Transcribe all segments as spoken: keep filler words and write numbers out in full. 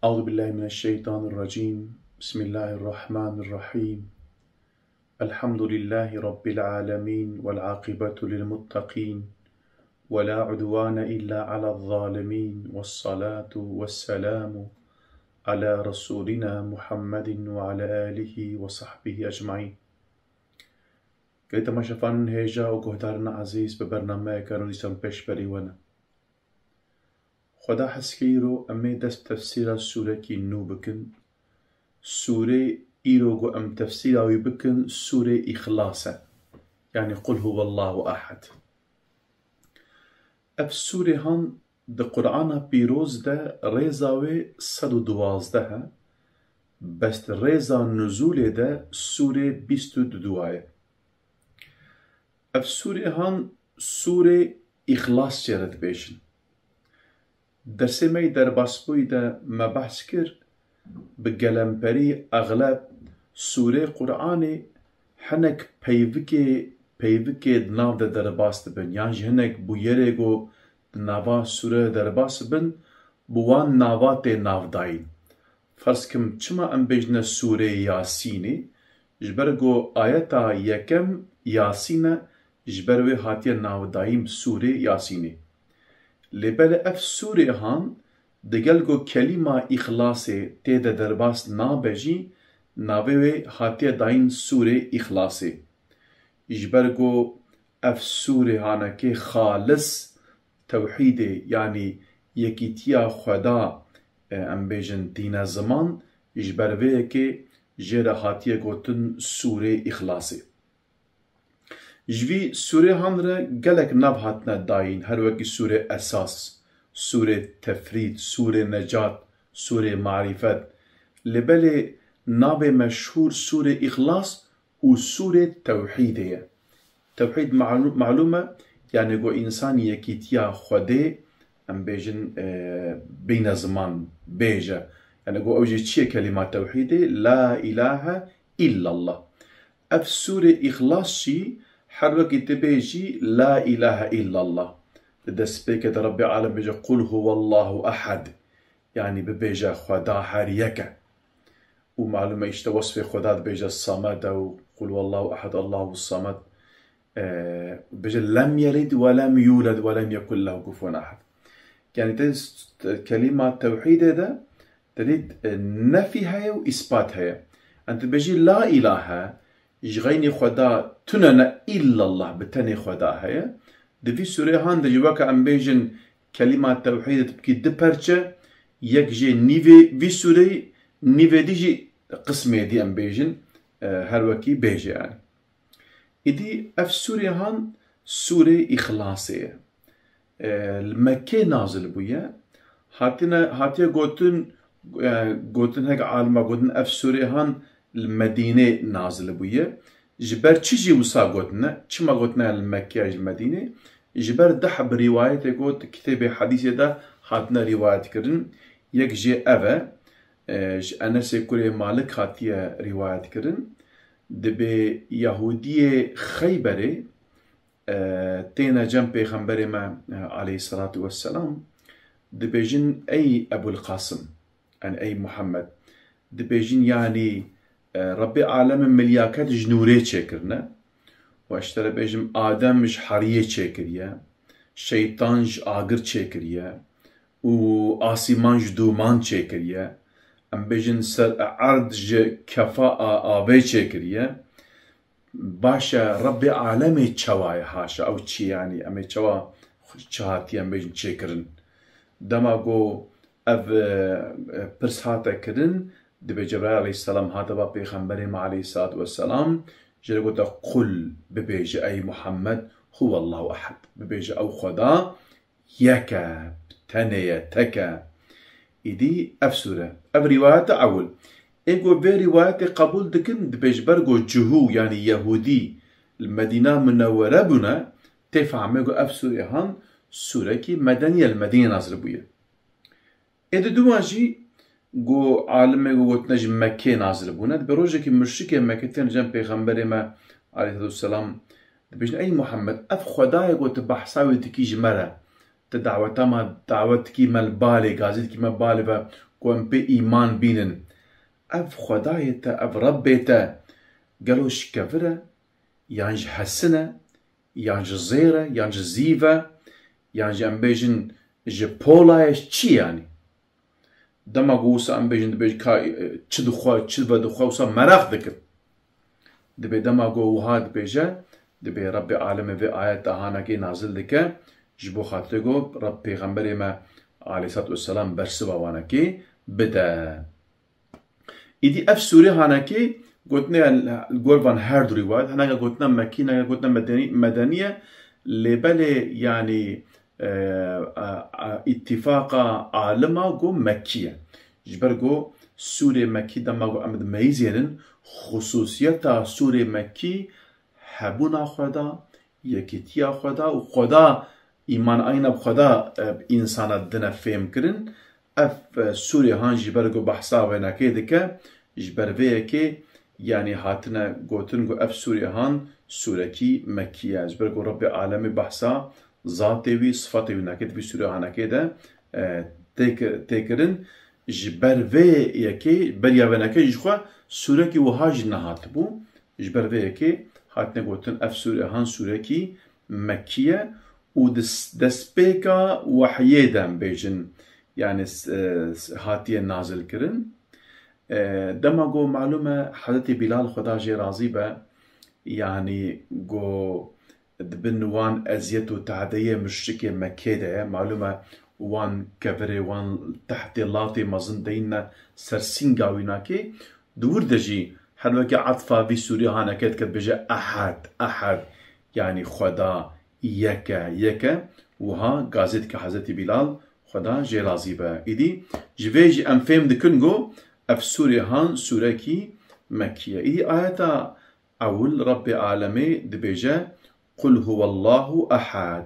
أعوذ بالله من الشيطان الرجيم. بسم الله الرحمن الرحيم. الحمد لله رب العالمين والعاقبة للمتقين ولا عدوان إلا على الظالمين والصلاة والسلام على رسولنا محمد وعلى آله وصحبه أجمعين. Gelî temaşevanên hêja û guhdarên ezîz, bi bernameyeke nû dîsan pêşberî we ne. Xweda hez kir û em ê dest tefsîra sûrekî nû bikin. Sûrê îro ku em tefsîra wî bikin, sûrê Îxlas e. Yanî Qul huwallahu ehad. Ev sûrê han di Qur'ana Pîroz de rêza wê sed û duwazdeh e, bes di rêza nuzûlê de sûrê bîst û du ye. Ev sûrê han sûrê Îxlas jê re dibêjin. Dersê me yê derbasbûyî de me behs kir, bi gelemperî exleb sûrê Qur'anê hinek peyvikê, peyvikê di nav de derbas dibin, yan jî hinek bûyerê ku di nava sûre de derbas dibin, bi wan nava tê navdayîn. Ferz kim, çima em bêjine sûrê Yasînê? Ji ber ku ayeta yekem Yasîn e, ji ber wê hatiye navdayîn bi sûrê Yasînê. Lê belê ev sûrê han, digel ku kelîma Îxlasê tê de derbas nabe jî, navê wê hatiye dayîn sûrê Îxlasê. Ji ber ku ev sûrê hanekê xalis tewhîdê, yanî yekîtiya Xweda, e, em bêjin tîne ziman, ji ber vê yekê jê re hatiye gotin sûrê Îxlasê. Ji vî sûrê han re gelek nav hatine dayîn, her wekî sûrê Esas, sûrê Tefrîd, sûrê Necat, sûrê Marîfet. Lê belê navê meşhûr sûrê Îxlas û sûrê Tewhîdê ye. Tewhîd malû-, malûm e, yanî ku însan yekîtiya Xwedê, em bêjin, e, bîne ziman bêje. Yanî ku ew jî çi ye kelîma tewhîdê? La îlahe îllallah. Ev sûrê Îxlas jî her wekî tu bêjî La îlahe îllallah. Di destpêkê de Rebbê alem bêje Qul huwallahu ehad. Yanî bibêje Xweda her yek e. Û malûm e, îşte, wesfê Xweda dibêje Samed e û Qul huwallahu ehad, Allahu samed. E, bêje lem yelid we lem yuled we lem yekun lehu kufuwen ehad. Yanî te s-, te-, kelîma tewhîdê de te dît, e, nefî heye û îspat heye. Yanî tu dibêjî La îlahe, ji xeynî Xweda tune ne, îllallah, bi tenê Xweda heye. Di vî sûrê han de jî weke em bêjin kelîma tewhîdê tu bikî du perçe, yek jê nîvê vî sûreyî, nîvê dî jî qismê dî em bêjin, e, her wekî bêje yanî. Îdî ev sûrê han sûrê Îxlasê ye. E, li Mekkê nazil bûye. Hatine, hatiye gotin, e, gotin hek alima gotin ev sûrê han li Medînê nazil bûye. Ji ber çi jî wisa gotine? Çima gotine li Mekkê ya ji Medînê? Ji ber deh bi rîwayetê got kitêbê hedîsê de hatine rîwayet kirin. Yek jê ev e, e, ji Enesê kurê Malik hatiye rîwayet kirin. Dibê Yahûdiyê Xeyberê, e, têne cem Pêxemberê me, e, aleyhisselatu vesselam, dibêjin, ey Ebul Qasim, yanî ey Muhammed, dibêjin, yanî, e, Rebbê alem milyaket ji nûrê çêkirine. Û ez ji te re bêjim, Adem ji heriyê çêkiriye, şeytan ji agir çêkiriye û asîman ji dûman çêkiriye. Em bêjin ser erd ji kefa a avê çêkiriye. Baş e, Rebbê alemê çawa ye, haşa, ew çi yanî? Em ê çawa çi hatiye, em bêjin, çêkirin? Dema ku ev, e, e, pirs hate kirin, dibê Cebraîl aleyhisselam hate ba Pêxemberê me aleyhisselatu vesselam, jê re gote, Qul, bibêje ey Muhammed, huwallahu ehad. Bibêje ew Xweda yek e, tenê ye, tek e. Îdî ev sûre. Ev rîwayeta ewil. Ê ku vê rîwayetê qebûl dikin, dibê ji ber ku cihû, yanî Yehûdî, li Medîna Munewwere bûne, tê fehmê ku ev sûrê han sûrekî medenî ye, li Medînê nazil bûye. Ê di dû wan jî ku alimê ku gotine ji Mekkê nazil bûne, dibê rojekî muşrikê Mekkê tên cem Pêxemberê me aleyhisselatu vesselam, dibêjin, ey Muhammed, ev Xwedayê ku tu behsa wî dikî ji me re, tu daweta me, dawet dikî me li balê, gazî dikî me balê ve, ku em pê îman bînin. Ev Xwedayê te, ev Rebbê te gelo ji kevir e, yan ji hesin e, yan ji zêr e, yan ji zîv e, yan jî em bêjin ji pola ye, çi yanî? Dema ku wisa em bêjin, dibêjin ka, e, çi dixwe, çi vedixwe, wisa meraq dikin. Dibê dema ku wiha dibêje, dibê Rebbê alemê vê ayeta hanekê nazil dike, ji bo xatirê ku Reb pêxemberê me aleyhissalatu vesselam bersiva wanekê bide. Îdî ev sûrê hanekê gotine li gor van her du rîwayet, hineke gotine Mekkî, hineke gotine Medenî, Medenî ye, lê belê, yanî, e, a, a, îtîfaqa alima ku Mekkî ye. Ji ber ku sûrê Mekkî dema ku em dimeyizênin, xusûsiyeta sûrê Mekkî hebûna Xweda, yekîtiya Xweda û Xweda, îman ayna bi Xweda, e, însana dine fêhm kirin. Ev, e, sûrê han ji ber ku behsa wênekê dike, ji ber vê yekê, yanî hatine gotin ku ev sûrê han sûrekî Mekkî ye. Ji ber ku Rebbê alemê behsa zatê wî, sifatê wî nake di vî sûrê hanekê de, e, tê ki-, tê kirin. Ji ber vê yekê, beriya vênekê jixwe sûrekî wiha jî nehatibû. Ji ber vê yekê hatine gotin ev sûrê han sûrekî Mekkî ye û di s-, destpêka wehyê de em bêjin, yanî s-, e, s-, hatiye nazil kirin. E, dema ku malûm e Hezretî Bîlal Xweda jê razî be, yanî ku di bin wan eziyet û tehdeyê muşrikê Mekkê de ye. Malûm e wan kevirê, wan tehtê latê mezin deyîne ser sînga wî nakê. Di wir de jî her wekî etfa vî sûrê hanekê dike, dibêje Ehad, Ehad, yanî Xweda yek e, yek e. Wiha gazê dike Hezretî Bîlal, Xweda jê razî be. Îdî ji vê jî em fêm dikin ku ev sûrê han sûrekî Mekkî ye. Îdî ayeta ewil Rebbê alemê dibêje, "Qul huwallahu ehad."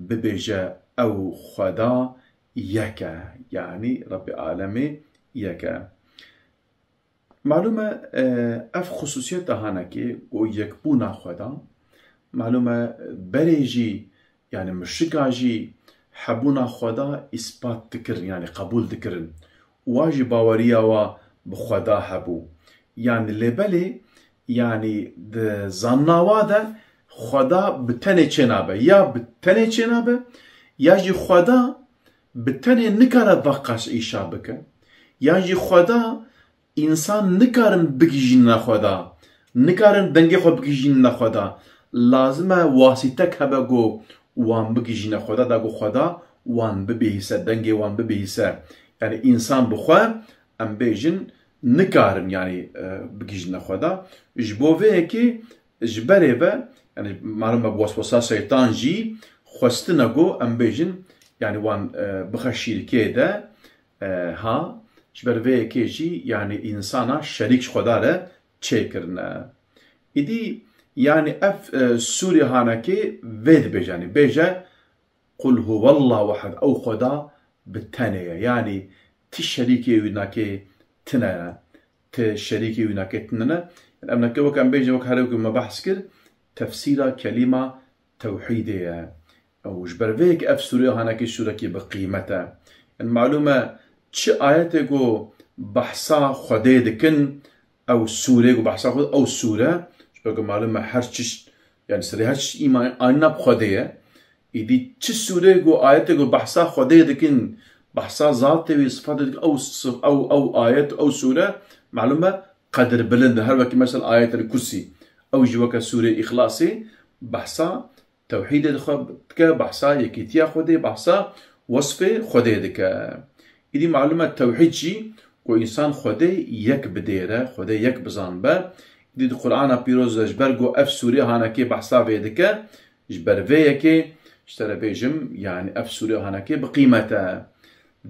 Bibêje, ew Xweda yek e. Yanî Rebbê alemê yek e. Malûm e, e, ev xusûsiyeta hanekê û yekbûna Xweda, malûm e, berê jî, yanî muşrika jî hebûna Xweda îspat dikirin, yanî qebûl dikirin. Wa jî baweriya wa bi Xweda hebû. Yanî lê belê, yanî di zanna wa de Xweda bi tenê çênabe. Ya bi tenê çênabe, ya jî Xweda bi tenê nikare veqas îşa bike. Ya jî Xweda însan nikarin bigihîjîne Xweda, nikarin dengê xwe bigihîjîne Xweda. Lazim e wasîtek hebe ku wan bigihîjîne Xweda, da ku Xweda wan bibihîse, dengê wan bibihîse. Yanî însan bi xwe, em bêjin, nikarin, yanî, e, bigihîjîne Xweda. Ji bo vê yekê ji berê ve, yanî malûm e bi weswesa şeytan jî xwestine ku em bêjin, yanî wan, e, bixe şîrkê de, e, ha, ji ber vê yekê jî, yanî însana şerîk ji Xweda re çêkirine. Îdî, yanî ev, e, sûrê hanekê vê dibêje, yanî bêje, "Qul huwallahu ehad", ew Xweda bi tenê ye. Yanî ti şerîkê wî nakê tine ne. Ti şerîkê wî nakê tine ne. Yanî em neke wek em bêjin, wek herê ku me behs kir, tefsîra kelîma tewhîdê ye. Û ji ber vê yekê ev sûre hanekî sûrekî bi qîmet e. Yanî malûm e çi ayetê ku behsa Xwedê dikin, ew sûrê ku behsa Xwedê, ew sûre, ji ber ku malûm e her çişt, yanî serê her çişt îman anîna bi Xwedê ye. Îdî çi sûrê ku ayetê ku behsa Xwedê dikin, behsa zatê wî, sifatê dikin, ew sif-, ew, ew ayet, ew sûre, malûm e qedir bilind e. Her wekî mesela Ayetel Kursî, ew jî weke sûrê Îxlasê, behsa tewhîdê dixwe dike, behsa yekîtiya Xwedê, behsa wesfê Xwedê dike. Îdî malûm e tewhîd jî ku însan Xwedê yek bidêre, Xwedê yek bizanbe. Îdî di Qur'ana Pîroz de ji ber ku ev sûrê hanekê behsa vê dike, ji ber vê yekê ji te re bêjim, yanî ev sûrê hanekê bi qîmet e.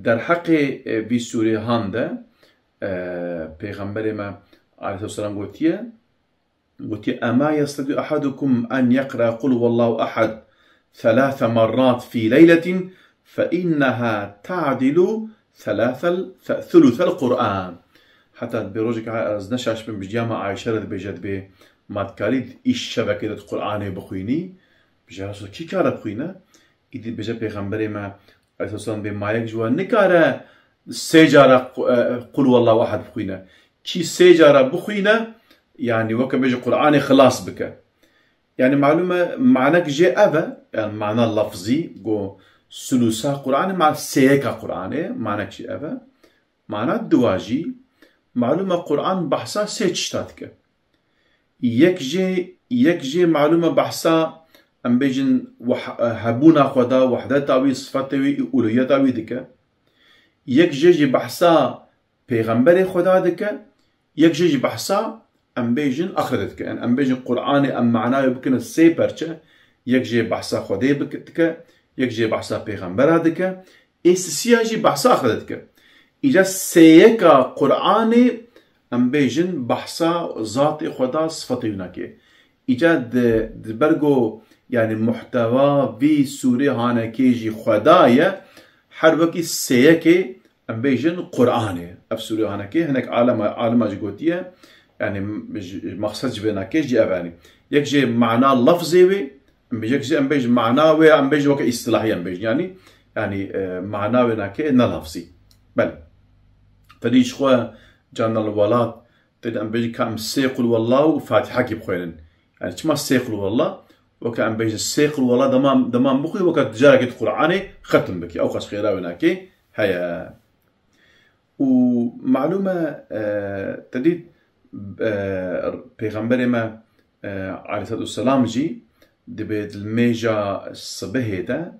Derheqê, e, vî sûrê han de, e, Pêxemberê me aleyhisselam gotiye, Gotiye, "Ema yestedi'u ahadukum en yeqra qul huwallahu ahad thalathe marrat fi leyletin fe inneha ta'dilu thalathel, th-, thuluthel Qur'an." Heta dibê rojek ez neşaş bim, ji ciyama Ayşe re dibêje, dibê ma dikarî îş şevekê de Qur'anê bixwînî? Bije, Resul, kî kare bixwîne? Îdî dibêje Pêxemberê me aleyhisselam bê ma yek ji we nikare sê cara qu-, e, Qul huwallahu ehad bixwîne. Kî sê cara bixwîne, yanî weke bêje Qur'anê xilas bike. Yanî malûm e, manek jê ev e, yanî mana lafzî, go sulusa Qur'anê, ma sêyeka Qur'anê, manek jê ev e. Mana dua jî, malûm e Qur'an behsa sê tişta dike. Yek jê, yek jê malûm e behsa, em bêjin, weh-, hebûna Xweda, wehdeta wî, sifetê wî, uluhiyeta wî dike. Yek jê jî behsa pêxemberê Xweda dike, yek jê jî behsa, em bêjin, axirete dike. Yanî em bêjin Qur'anê em manayê bikine sê perçe, yek jê behsa Xwedê bik-, dike, yek jê behsa pêxembera dike, ê sisiya jî behsa axirete dike. Îca sêyeka Qur'anê em bêjin behsa zatê Xweda, sifetê wî nake. Îca di, di ber go, yanî muhtewa vî sûrê hanekê jî Xweda ye, her wekî sêyekê em bêjin Qur'anê. Ev sûrê hanekê hinek alema, alima jî gotiye, yanî m-, ji, maqsed ji vê nake jî ev e, yanî yek jê mana lafzê wê, em bê-, yek jê em bêjin mana wê, em bêjin weke îstilahî em bêjin, yanî, yanî, e, mana wê nake ne lafzî. Belê. Tedî ji xwe Canel Welat, tedî em bêjin ka em sê Qul Wallah û Fatihekî bixwênin. Yanî çima sê Qul Wallah? Weke em bêjin sê Qul Wallah dema, dema bixwî, weke carekê di Qur'anê xetim bikî. Ew qas xêra wê nake heye. Û malûm e, e, te dît, e, Pêxemberê me, e, aleyhissalatu vesselam jî dibê di limêja sibihê de,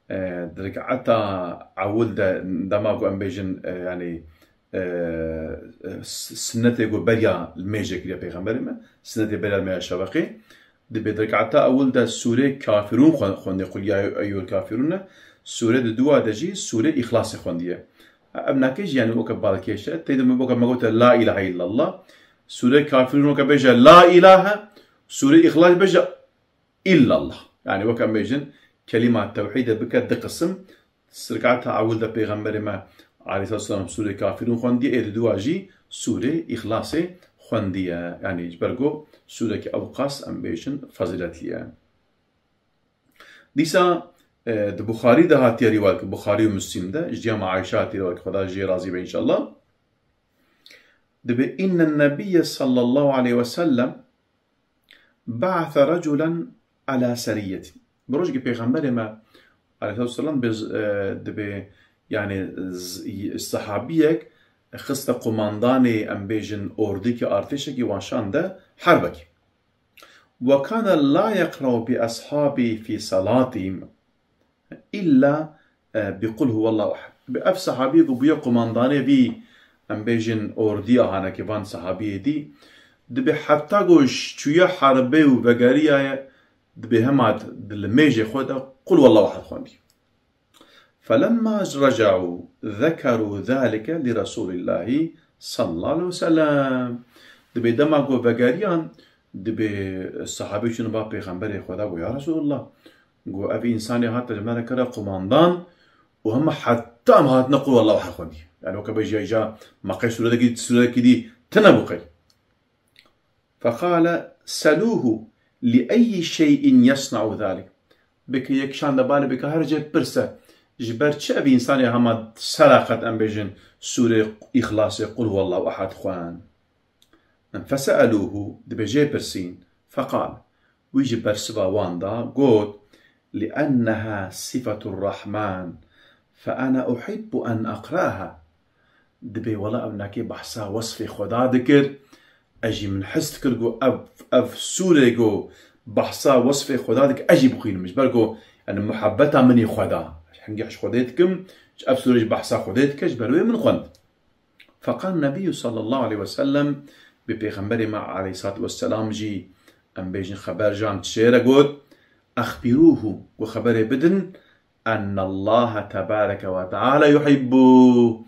e, di rikata ewil de dema ku em bêjin, e, yanî, e, s-, sinnetê ku beriya limêjê kiriye Pêxemberê me, sinnetê beriya limêja şeveqê, Dibê di rekata ewil de sûrê Kafirûn xwe-, xwendê, Qul ya eyyuhel kafirûn e. Sûrê di dûa de jî sûrê Îxlasê xwendiye. Ev nake jî, yanî, weke balkêş e. Tê de me weke me gote, La ilahe illallah. Sûrê Kafirûn weke bêje, La ilahe. Sûrê Îxlas bêje, Illallah. Yanî, weke em bêjin, kelîma tewhîdê bike du qisim. Di rekata ewil de Pêxemberê me aleyhisselam sûrê Kafirûn xwendiye, ê di dûa jî sûrê Îxlasê xwendiye. Yanî ji ber ku sûrekî ewqas em bêjin fezîletli ye. Dîsa, e, di Buxarî de hatiye rîwayet, Buxarî û Muslim de, ji cihê me Ayşe hatiye rîwayet, Xweda jê razî be înşallah. Dibê, Înnen Nebiyye sallallahu aleyhi ve sellem ba'athe reculen ala seriyyetin. Bi rojekî Pêxemberê me aleyhissalatu vesselam dibê, e, dibê, yanî, z-, y-, sehabiyek xiste qumandanê, em bêjin, ordîkî, artêşekî wan şande herbekî. Ve kane la yeqra'u bi eshabî fî salatihim. Îlla, e, bi Qul huwallahu ehad. Bi ev sehabî ku bûye kumandanê vî, em bêjin, ordiya hanekê van sehabiyê dî, dibê heta ku ş-, çûye herbê û vegeriyaye, dibê hema di limêjê xwe de Qul huwallahu ehad xwendî. Felemma reca'û zekerû zalike li Resûlillahî sallallahu aleyhi ve sellem. Dibê dema ku vegeriyan, dibê sehabî çûn ba Pêxemberê Xweda, got, Ya Resûlullah, got, ev însanê hate ji me re kire qumandan û hema heta em hatine Qul huwallahu ehad xwendî. Yanî weke bêje îca me qey sûredekî, sûredekî dî tune bû qey. Feqale selûhu li eyyi şey'in yesna'u zalik. Bike yek şan de bale bike her cê pirse, ji ber çi ev însanê hema seraqet em bêjin sûrê Îxlasê Qul huwallahu ehad xwen? Fese'elûhu, dibê jê pirsîn. Feqal, wî jî bersiva wan da, got, Li'enneha sifetur Rahman, fe ene uhibbu en eqra'ha. Dibê wela ev nakê behsa wesfê Xweda dikir, ez jî min his dikir ku ev, ev sûrê ku behsa wesfê Xweda dikir, ez jî bixwînim. Ji ber ku, yanî, muhebbeta min ê Xweda. Hingî ji Xwedê dikim, ji ev sûrê jî behsa Xwedê dike, ji ber wê min xwend. Feqal Nebiyyu sallallahu aleyhi ve sellem, bi Pêxemberê me aleyhissalatu vesselam jî, em bêjin, xeber jan çê re got, Exbirûhu, ku xeberê bidin, Ennallaha tebareke ve teala yuhibbu.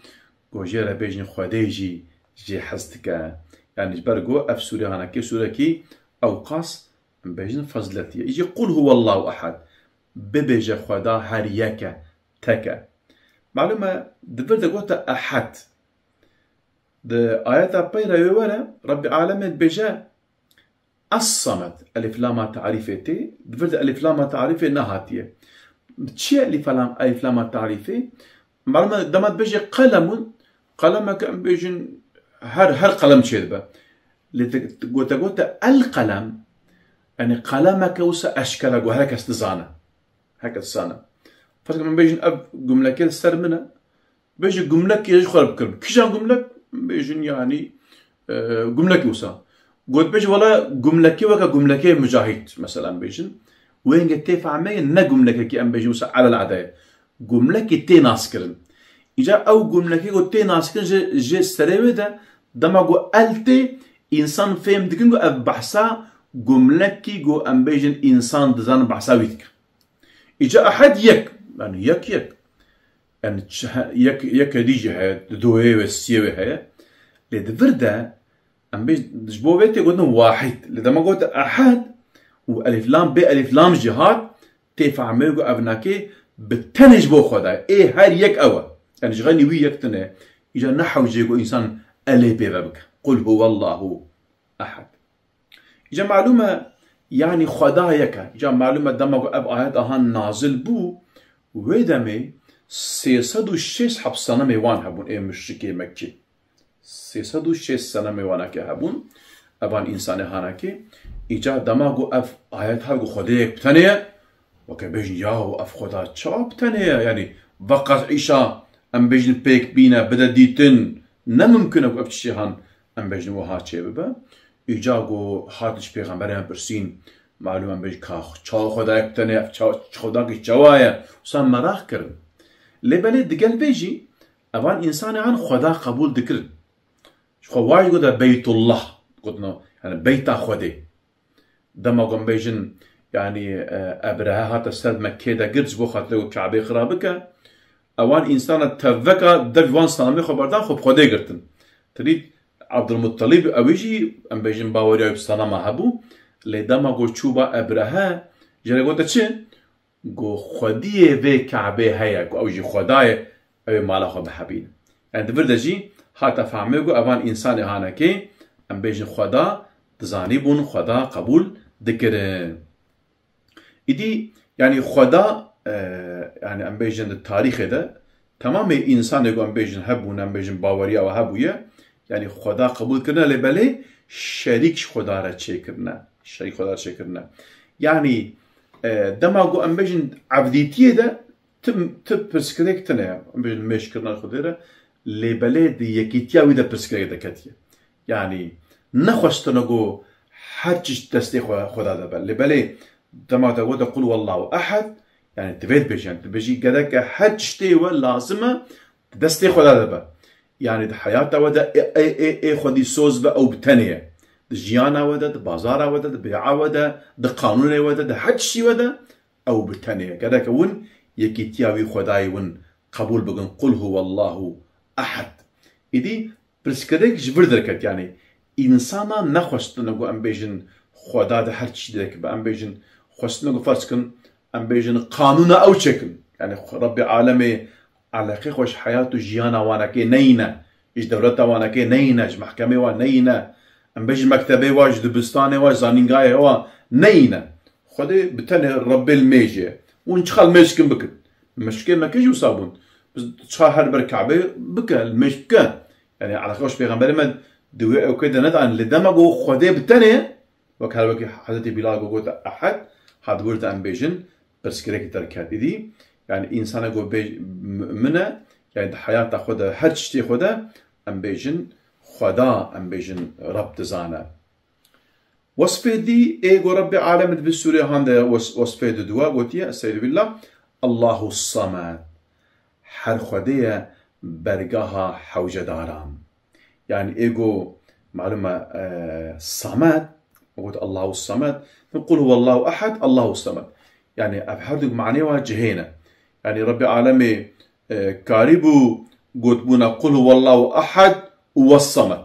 Ku jê re bêjin Xwedê jî jê hez dike. Yanî ji ber ku ev sûre hanekê sûrekî ewqas em bêjin fezletî ye. Îjî Qul huwallahu ehad. Bibêje Xweda her yek e, tek e. Malûm e, di vir de gote ehad. Di ayeta pey re wê were, Rebbî alemê dibêje, Es-Samed, elif lama tarîfê tê, di vir de elif lama tarîfê nehatiye. Çi ye elif lam, elif lama tarîfê? Malum e, dema dibêje qelemun, qelemeke em bêjin her, her qelem çêdibe. Lê te, gote, gote el qelem, yani qelemeke wisa eşkere got, her kes dizane. Her kes dizane. Fakat em bêjin ev gumleke li ser min e. Bêjin gumlekê ji xwe re bikirim. Kîjan gumlek? Bêjin yani, e, gumlekê wisa. Got bêjin wala gumlekê weke gumlekê Micahîd, mesela em bêjin. Wê hingê tê fehmê ne gumlekekî em bêjin wisa elel ade ye. Gumlekê tê naskirin. Îca ew gumlekê ku tê naskirin ji, ji serê wê de dema ku el tê, însan fêm dikin ku ev behsa gumlekî ku em bêjin însan dizanin behsa wî dike. Îca ehed yek. Yani yek yek. Yani çi-, he-, yek, yek dî jî heye, dudoyê ve siyê ve heye. Lê di vir de, em bê ji bo vê tê gotin wahid. Lê dema got ehed û elif lam, bê elif lam jî hat, tê fehmê ku ev nakê bi tenê ji bo Xwedayê. Ê her yek ew e. Yani ji xeynî wî yek tune. Îca ne hewcê ku însan elê pê ve bike. Qul huwallahu ehed. Îca malûm e, yanî Xweda yek e. Îca malûm e, dema ku ev ayet ahan nazil bû, wê demê sê sed û şêst heb senemê wan hebûn, ê muşrikê Mekkî. Sê sed û şêst senemê wanakê hebûn, evan însanê hanakê. Îca dema ku ev ayet hat ku Xwedê yek bi tenê ye, weke bêjin, yaw, ev Xweda çawa bi tenê ye? Yanî, veqas îşa, em bêjin, pêk bîne, bide dîtin, ne mimkun e ku ev tiştê han, em bêjin, wiha çê bibe. Îca ku hat ji pêxemberê me pirsîn, malûm em bêjin, ka çawa Xwedayek bi tenê, ev ça-, Xwedakî çawa ye? Wisa meraq kirin. Lê belê digel vê jî, evan însanê han Xweda qebûl dikirin. Ji xwe wan jî gote Beytullah, gotino, yani Beyta Xwedê. Dema ku em bêjin, yani, e, Ebrehe hate ser Mekkê de girt ji bo xatirê ku Kabê xira bike. Ewan însana tevveka dev wan sanamê xwe berdan xwe bi Xwedê girtin. Tirî Abdulmuttalib ew jî em bêjin baweriya wî bi sanama hebû. Lê dema ku çû ba Ebrehe, jê re gote çi? Ku xwediyê vê Kabê heye, ku ew jî Xweda ye, ew ê mala xwe bihebîne. Yani di vir de jî hate fehmê ku evan însanê hanekê, em bêjin Xweda dizanîbûn, Xweda qebûl dikirin. Îdî, yani Xweda, e, yani em bêjin di tarîxê de, temamê însanê ku em bêjin hebûn, em bêjin baweriya we hebûye, yani Xweda qebûl kirine, lê belê şerîk ji Xweda re çêkirine. Şerîk Xweda re çêkirine. Yani, e, dema ku em bêjin evdîtiyê de ti, ti pirsgirêk tune ye. Em bêjin mêşkirina Xwedê re, lê belê di yekîtiya wî de pirsgirêk derketiye. Yani, nexwestine ku her tişt destê xwe, Xweda de be. Lê belê dema te gote Qul huwallahu ehed, yani divê dibêjin, dibêjî gereke her tiştê we lazim e, di destê Xweda de be. Yani di heyata we de ê, ê, ê, ê Xwedî soz be, ew bi tenê ye. Di jiyana we de, di bazara we de, di bê'a we de, di qanûnê we de, di her tiştî we de, ew bi tenê ye. Gereke win yekîtiya wî Xwedayê win qebûl bikin. Qul huwallahu ehed. Îdî pirsgirêk ji vir derket, yani însana nexwestine ku em bêjin Xweda di her tiştî de dibe. Em bêjin xwestine ku ferz kin, em bêjin qanûna ew çêkin. Yani Rebbê alemê eleqê xwe ji heyat û jiyana wanekê neyîne, ji dewleta wanekê neyîne, ji mehkemê wan neyîne, em bêjin mektebê wan, ji dibistanê wan, ji zanîngahê wan neyîne. Xwedê bi tenê Rebbê li mêjê ye. Hûn çiqa li mêj dikin bikin. Muşrikê Mekkê jî wisa bûn. Çiqa her ber Kabê bike, li mêj bike. Yani eleqê xwe ji pêxemberê me di wê ewkê de nedan. Lê dema ku Xwedê bi tenê ye, wek her wekî Hezretî Bilal ku gote ehed, hat wir de em bêjin, pirsgirêkî derket. Îdî, yani însana ku bê-, mumin e, yani di heyata xwe de, her tiştê xwe de, em bêjin Xweda, em bêjin Reb dizane. Wesfê dî ê ku Rebbê alemê di vê sûrê han de wes-, wesfê diduwa gotiye, Estağfirullah, Allahu Samed. Her Xwedê ye bergaha hewcedaran. Yani ê ku malum e, e, Samed, got Allahu Samed, Qul huwallahu ehed, Allahu Samed. Yani ev her du manê wa cihê ne. Yani Rebbê alemê, e, karîbû gotbûna Qul huwallahu ehed û was Samed.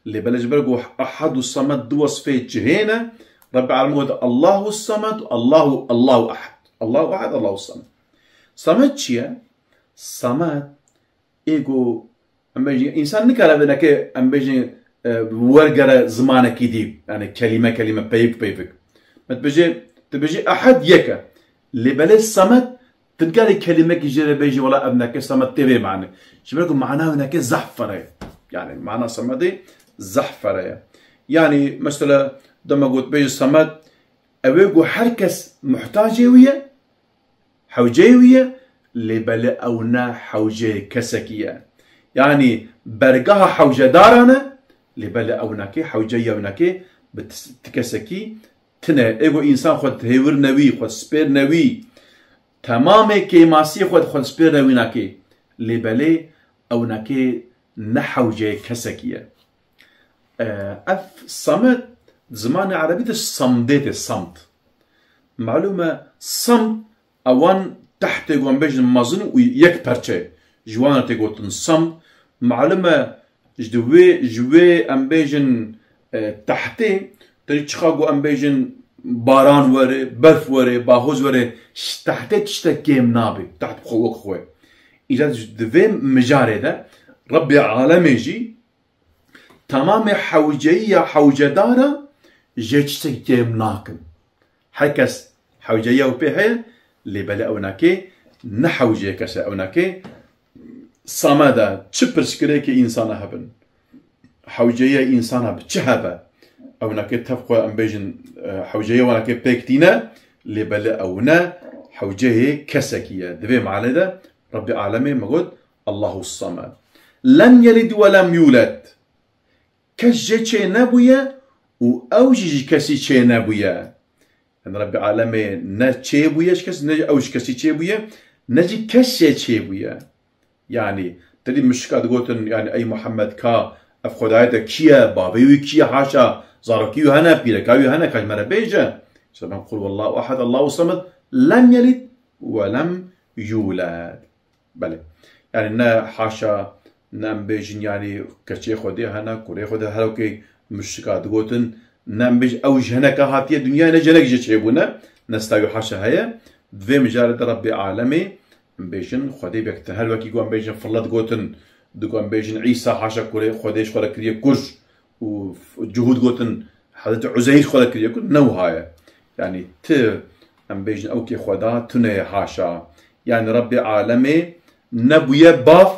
Lê belê ji ber ku ehed û Samed du wesfê cihê ne, Rebbê alemê got Allahu Samed, Allahu, Allahu ehed. Allahu ehed, Allahu Samed. Samed çi ye? Samed ê ku em bêjin, însan nikare vê neke, em bêjin, e, wergere zimanekî dî, yani kelîme kelîme, peyvik peyvik. Me dibêje, dibêje ehed yek e. Lê belê Samed Tu dikarî kelîmekî jê re bêjî, wela ev neke semed tê vê mane. Ji ber ku mana wê neke zehf fere ye. Yani mana semedê zehf fere ye. Yani mesela dema got bêjî semed, ew ê ku her kes muhtacê wî ye, hewceyê wî ye, lê belê ew ne hewceyê kesekî ye. Yani bergeha hewcedaran e, lê belê ew neke hewceyê ew neke bi ti, ti kesekî tine. Ê ku însan xwe dihêwirine wî, xwe dispêrine wî, temamê kêmasiyê xwe dixwe dispêrine wî nake. Lê belê ew nake ne hewceyê kesekî ye. E, ev samed di zimanê erebî de samdê tê, samd. Malûm e, samd ewan tehtê wan bêjin mezin û yek perçe. Ji wan re tê gotin samd. Malûm e, ji di wê, ji wê em bêjin, e, tehtê, te çiqa ku em bêjin baran were, berf were, bahoz were, ji tehtê tiştek kêm nabe. Teht bi xwe wek xwe. Îca di vê mijarê de Rebbê alemê jî temamê hewceyiya hewcedara jê tiştek kêm nakin. Her kes hewceya wî pê heye, lê belê ew nake ne hewceyê kes e, ew nake sameda çi pirsgirêkê însana hebin, hewceyê însana bi çi hebe, ew nake tev xwe em bêjin, e, hewceyê wan nake pêk tîne, lê belê ew ne hewceyê kesekî ye. Di vê malê de Rebbê alemê me got, Allahu samed. Lem yelid ve lem yuled. Kes jê çê nebûye û ew jî ji kesî çê nebûye. Yani Rebbê alemê ne çê bûye ji kesî, ne ew ji kesî çê bûye, ne jî kes jê çê bûye. Yani, tedî muşrika digotin, yani, ey Muhammed, ka ev Xwedayê te kî ye, bavê wî kî ye, haşa, zarokî wî hene, pîreka wî hene, ka ji me re bêje. İşte ben, "Kul huwallahu ehed, Allahu samed, lem yelid ve lem yuled." Belê. Yani ne haşa, ne em bêjin yani keçê Xwedê hene, kurê Xwedê, her wekî muşrika digotin, ne em bêjin ew ji hineka hatiye dinyayê, ne ji hinek jê çêbûne, ne stawî haşa heye. Di vê mijarê de Rebbê alemê em bêjin Xwedê bi yek tine. Her wekî ku em bêjin Firlet gotin, di ku em bêjin Îsa haşa kurê Xwedê ji xwe re kiriye kur û f-, cuhûd gotin, Hezretî Uzeyr xwe re kiriye kur, ne wiha ye. Yani ti em bêjin ew kê Xweda tune ye haşa. Yani Rebbê alemê ne bûye bav,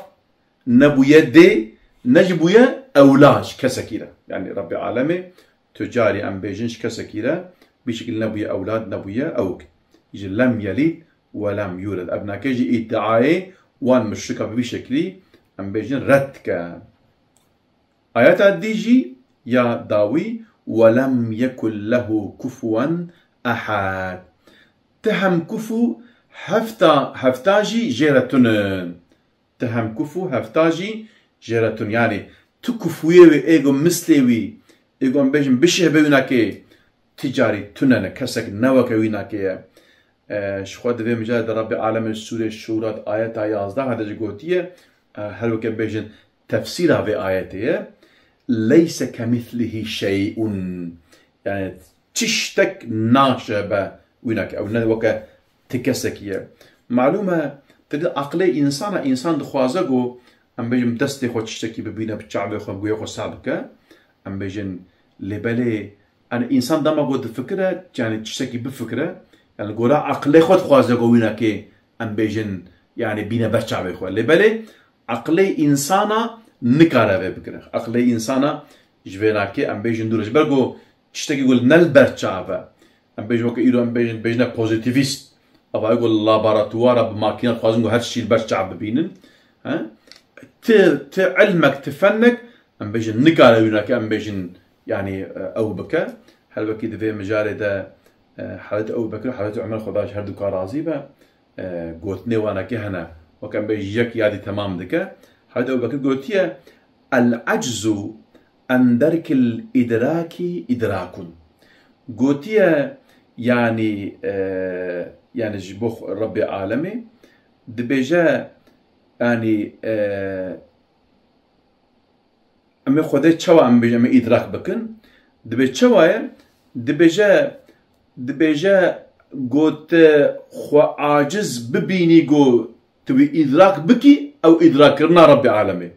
ne bûye dê, ne jî bûye ewlad ji kesekî re. Yani Rebbê alemê tu carî em bêjin ji kesekî re bî şekil nebûye ewlad, nebûye ewk. Ji lem yelîd ve lem yûled. Ev nake jî îddiayê wan muşrika bi vî şeklî em bêjin red dike. Ayeta dî jî ya dawî, "Welem yekun lehu kufuwen ehad." Ti hem kuf û hefta, hefta jî jê re tun in. Ti hem kuf û hefta jî jê re tun. Yani tu kufuyê wî, ê ku mislê wî, ê ku em bêjin bişihbe wî nake, ti carî tune ne, kesek ne weke wî nake ye. E, ji xwe di vê mijarê de Rebbê alemê sûrê Şûra di ayeta yazdeh de jî gotiye, e, her weke bêjin tefsîra vê ayetê ye, "Leyse kemîslihî şey'un." Yani tiştek naşibe wî nake. Ew ne weke ti kesekî ye. Malûm e, ti di aqilê însana, însan dixwaze ku, em bêjin, destê xwe tiştekî bibîne, bi çavê xwe, bi guhê xwe sah bike. Em bêjin, lê belê, yani însan dema ku difikire, yani tiştekî bifikire, yani gora aqilê xwe dixwaze ku wî nake, em bêjin, yani bîne ber çavê xwe. Lê belê aqilê însana nikare vê bikire. Aqilê însana ji vê nake, em bêjin dûr e. Ji ber ku tiştekî ku ne li ber çav e. Em bêjin weke îro em bêjin, bêjine pozîtîvîst. Ava ku li laboratuwara bi makîna dixwazin ku her tiştî li ber çav bibînin. He? Ti, ti ilmek, ti fennek, em bêjin nikare wî nake, em bêjin, yani, e, ew bike. Her wekî di vê mijarê de, e, Hezretî Ebu Bekir, Hezretî Umer, Xweda ji her du ka razî be, e, gotinê wan nake hene. Weke em bêjin yek yadî temam dike. Hezretî Ebu Bekir gotiye, "El-aczu an derkil idraki idrakun." Gotiye, yani, e, yani ji bo Rebbê alemê, dibêje, yani, e, em ê Xwedê çawa em bêjin, em ê îdrak bikin? Dibê çawa ye? Dibêje, dibêje, got, xwe aciz bibînî, got, tu wî îdrak bikî, ew îdrak kirina Rebbê alemê.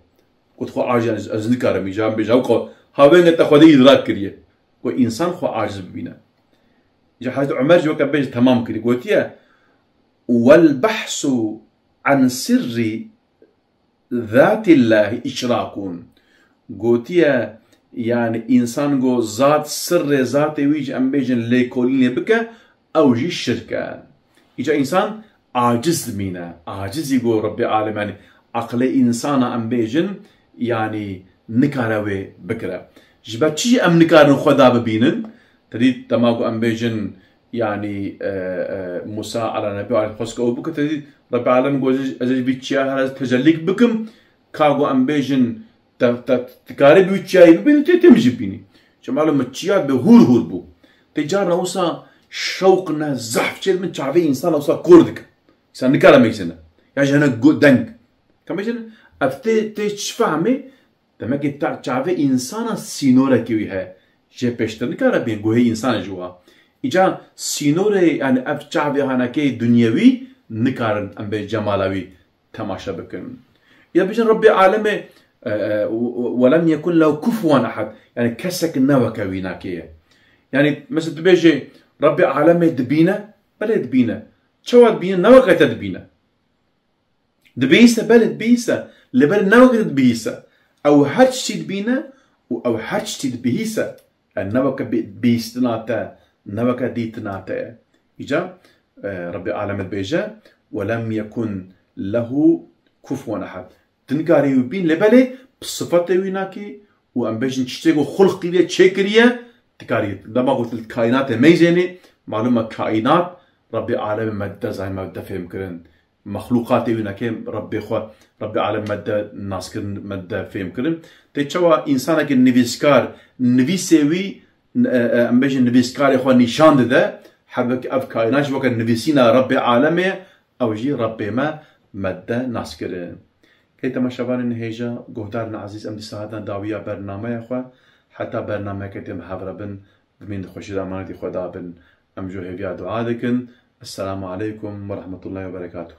Got, xwe aciz, ez, ez nikarim, îca em bêje, ew qo-, havêne te Xwedê îdrak kiriye. Got, însan xwe aciz bibîne. Îca Hezretî Umer jî weke bêje temam kirî. Gotiye, والبحث عن سر ذات الله إشراك. Gotiye, yani, însan go zat, sirrê zatê wî jî, em bêjin, lêkolînê bike, ew jî şirk e. Îca însan aciz dimîne. Acizî go Rebbê Alem, yani, aqilê însana, em bêjin, yani, nikare wê bikire. Ji ber çi jî em nikarin Xweda bibînin? Te dît dema ku em bêjin, yani, e, e, Musa ala nebî aleyh xwest ku ew bike, te dît Rebbê Alem got, ez ê ji vî çiya here tecellîk bikim, ka ku em bêjin, te, te, dikarî bi wî çiyayê bibînî, tê, tê min jî bibînî. Çima lo min çiya bi hûr hûr bû. Tê carna wisa şewq ne, zehf çê min çavê însan wisa kor dike. Însan nikare meyzine. Ya ji hene go-, deng. Ka bêjin, ev tê, tê çi fehmê? Demek ki ta çavê însana sînorekî wî heye. Jê pêştir nikare bên guhê însanê ji wa. Îca sînorê, yani ev çavê hanekê dunyewî nikarin em bê cemala wî temaşe bikin. Ya bêjin Rebbê Alemê, e, e, "Ve lem yekun lehu kufuwan ehad." Yani kesek ne weke wî nakê ye. Yani mesela dibêjê Rebbê Alemê dibîne, belê dibîne. Çawa dibîne? Ne weke te dibîne. Dibihîse, belê dibihîse. Lê belê ne weke dibihîse. Ew her tiştî dibîne û ew her tiştî dibihîse. Yani ne weke bi-, bihîstina te, ne weke dîtina te ye. Îca, e, Rebbê Alem dibêje, "Ve lem yekun lehu kufuwan ehad." Ti nikarî wî bîn, lê belê bi sifetê wî nakî û em bêjin tiştê ku xulqî vê çêkiriye, ti karî. Dema ku tu li kaînatê meyzênî, malûm e kaînat Rebbê Alemê me dide zanîn, me dide fêhm kirin. Mexlûqatê wî neke Rebbê xwe, Rebbê Alem me de nas kirin, me de fêm kirin. Tê çawa însanekî nivîskar, nivîsê wî, e, e, em bêjin nivîskarê xwe nîşan dide, halbekî ev kaînat jî weke nivîsîna Rebbê Alemê ye, ew jî Rebbê me, me de nas kirin. Ey temaşevanên hêja, guhdarên ezîz, em dîsa hatin dawiya bernameya xwe, heta bernameyeke tê em hev re bin, dimîn di xweşî de emanetî Xweda bin. Em ji hêviya dua dikin. Esselamu aleykum ve rahmetullahi ve berekatuh.